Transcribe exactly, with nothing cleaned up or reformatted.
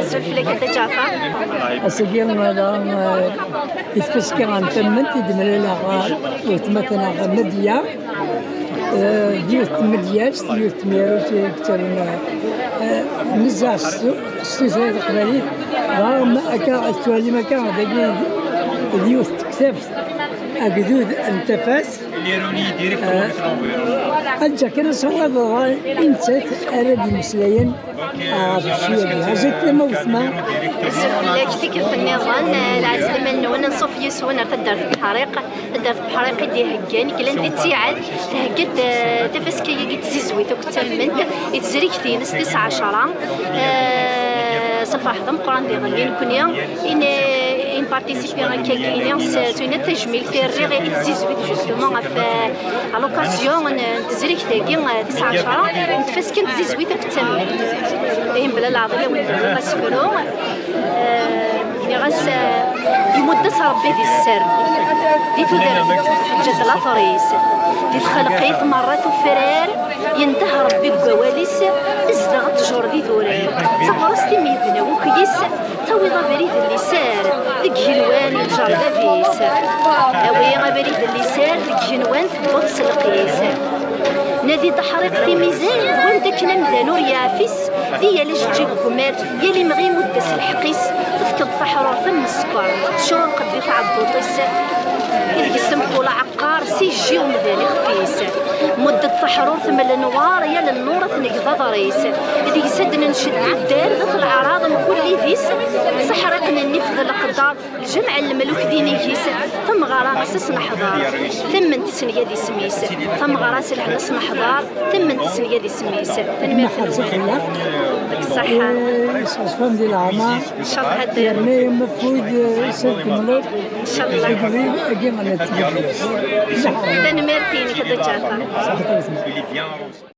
Azul fell-ak a Dda Ǧaɛfar. Ass-agi, eh, i tfaska n tamemt i d-mlaleɣ, eh, weltma-tneɣ Madiya, eh, d yiwet n tmedyazt, d yiwet n tmirut i yettren, eh, nezzeh s tu-, s tutlayt taqbaylit. Daɣen akka, ad twalim akka, dagi d yiwet n tektabt, agdud n tafat. Eh, ad ǧǧeɣ kan asawaḍ i nettat ara d-imeslayen ɣef ucci-agi. Azul fell-am a weltma. Azul fell-ak, tikkelt nniḍen, eh, lɛeslama-nwen, anṣuf yes-wen ar taddart n Beḥriq. Taddart n Beḥriq i d-iheggan, glan di ttiɛad, thegga-d, eh, tafaska-agi n tzizwit akked tamemt, i tezrigt-ines tis ɛecṛa. Eh, s lferḥ d ameqqran diɣen i nekni, i n-, i npartisipi akka-agi-ini s, s uyennat tajmilt i rriɣ i tzizwit, justement, ɣef, eh, à l'occasion n, n tezrigt-agi, eh, tis ɛecṛa, n tfaska n tzizwit akked tamemt. Ihi mebla leɛḍil a wen-d-iniɣ asefru. Eh, nniɣ-as, eh, imudd-as Ṛebbi di sser, di tudert teǧǧa-d later-is, di txelqit merra tufrar, yendeh Ṛebbi deg wawal-is, izdeɣ ttjuṛ d idurar, d taɣrast imi yebna wukyis, tawiḍ abrid n liser, deg yigenwan n lǧerbab-is. Awi abrid n liser, deg yigenwan tewweḍ s lqis. Nadi-d aḥriq timizan, wanda akken amdan ur yeɛfis, di yal ajeǧǧig n umar, yal imɣi imudd-as lḥeqq-is, tefkeḍ taḥrurt am sskeṛ, tecrurqeḍ di tɛebbuṭ-is, ideg-s mkul aɛeqqar, s ijji umdan ixef-is. Mudd-d taḥrurt m lenwar, yal nnur ad t-neg d aḍris, deg-s ad d-nenced tuddar, d at leɛraḍ mkul idis, s aḥriq n nnif d leqder, Lǧameɛ n lemluk d inig-is, tameɣra-s ad s-neḥḍer, tamment tesnga d isem-is, tameɣra-s lhan ad s-neḥḍer, tamment tesnga d isem-is. Tanemmirt-nwen. Deg ṣṣeḥḥa. Yesɣeṣfam di leɛmer. Ncallah ad yerna-yam afud, eh, s ad tkemmleḍ. Ncallah. Deg ubrid-agi n tmedyazt. Tanemmirt-inek a Dda Ǧaɛfar. Ṣaḥit a weltma.